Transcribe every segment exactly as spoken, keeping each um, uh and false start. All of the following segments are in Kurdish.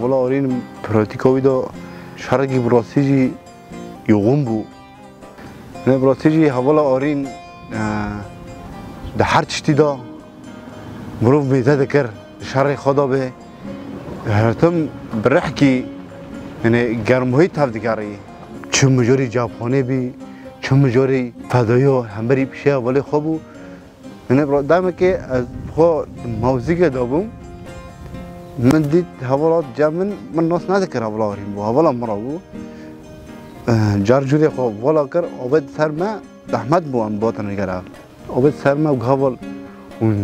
Hevala Arîn pratîka wî de şerekî bi rastî jî yoxin bû. Lê bi rastî jî hevala Arîn, e, di her tiştî de mirov mêze dikir, di şerê xwe de be. Her tim bi rihkî, yanî germahî tev digerî. Çi mijarê cepxanê bî, çi mijarê fedaya hemberî pişeya hevalê xwe bû. Yanî bi ra-, demekê ez xwe mewzîkê de bûm. Min dît hevala cem min, min nas nedikir hevala Arîn bû, hevala min re bû. Eh, car cûrê xwe vala kir, avêt ser me, zehmet bû em bihatin gere. Avêt ser me û heval hûn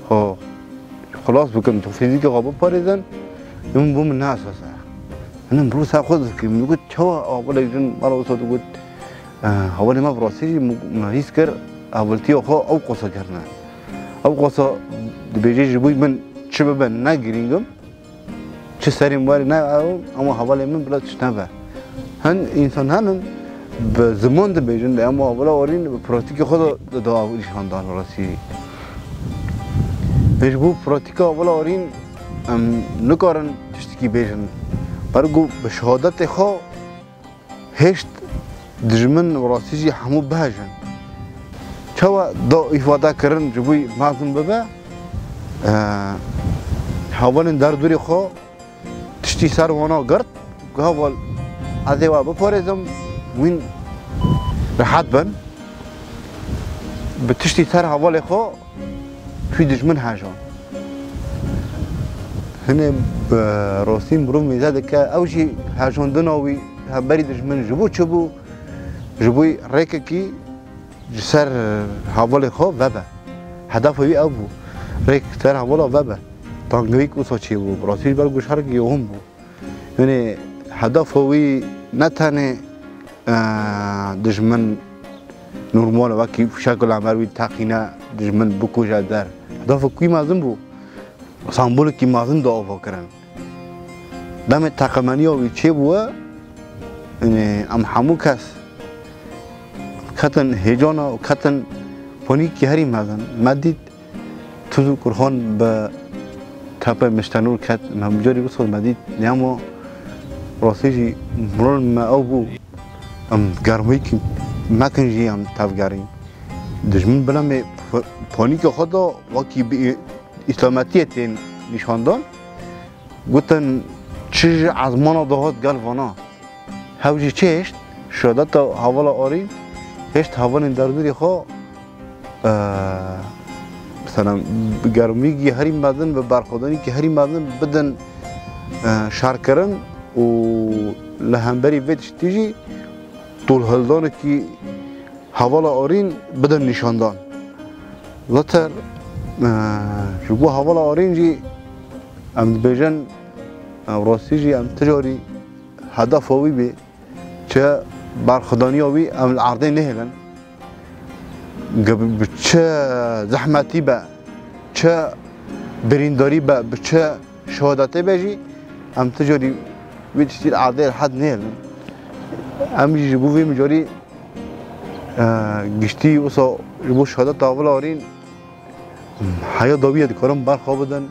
xwe xilas bikin, tu fîzîkê xwe biparêzin, min bû min ne esas e. Hinim bû ser xwe dikim, min got, çawa hevalek jin me re wisa digot, eh, hevalê me bi rastî jî min, min hîs kir, hevaltiya xwe ew qasa kirine. Ew qasa dibêje ji bo min çi bibe ne girîng im. Çi serê min werê ne ew, ama hevalê min bila tişt nebe. Hin însan henin bi ziman dibêjin, lê ama hevala Arîn bi pratîkê xwe de, de, de nîşan dan rastî. Ji bo pratîka hevala Arîn em nikarin tiştekî bêjin. Ber ku bi şehadetê xwe hêşt dijmin û rastî jî hemû bihejin. Çawa da îfade kirin ji bo mezin bibe, e, hevalên derdorê xwe tiştî ser wana girt, heval ez ê we biparêzim, wîn rehet bin, bi tiştî ser hevalê xwe wî dijmin hejan. Hinê bi rastî mirov mêze dike, ew jî hejandina wî hemberî dijmin ji bo çi bû? Ji bo rêkekî ji ser hevalê xwe vebe. Hedefa wî ew bû. Rêk ser hevala vebe. Tangayî ku wisa çêbû. Bi rastî ji ber ku şerekî yoxin bû. Yanî hedefa wî ne tenê, e, dijmin normal wekî fişek li hember wî teqîne, dijmin bikuje der. Hedefa wî mezin bû. Sembolekî mezin da ava kirin. Demê teqemeniya wî çêbûye, yanî em hemû kes ketin hêcana û ketin panîkî herî mezin. Me dît Tuz û Kurxan bi tepe Miştenûr ket, me mijarî wisa me dît, lê hema rastî jî miran me ew bû. Em germîkî mekin jî em tevgerîn. Dijmin bila me p-, panîka xwe da wekî bi î-, îslametiyê tên nîşandan. Gotin, çi ji ezmana dihat gel vana. Hew jî çi hêşt? Şehadeta hevala Arîn, hêşt hevalên derdorê xwe, e, mesela, bi germîkî herî mezin, bi berxwedanîkî herî mezin bidin, e, şerkirin û li hemberî vê tiştî jî tolhildanekî hevala Arîn bidin nîşandan. Zaten, e, ji bo hevala Arîn jî em dibêjin, e, rastî jî em ti carî hedefa wî bê, çi berxwedaniya wî em li erdê nehêlin. Ge-, bi çi zehmetî be, çi birîndarî be, bi çi şehadetê be jî, em ti carî wî tiştî li erdê rehet nêlin. Em jî ji bo vê mijarî, e, giştî wisa ji bo şehadeta hevala Arîn heya dawiyê dikarin berxwe bidin.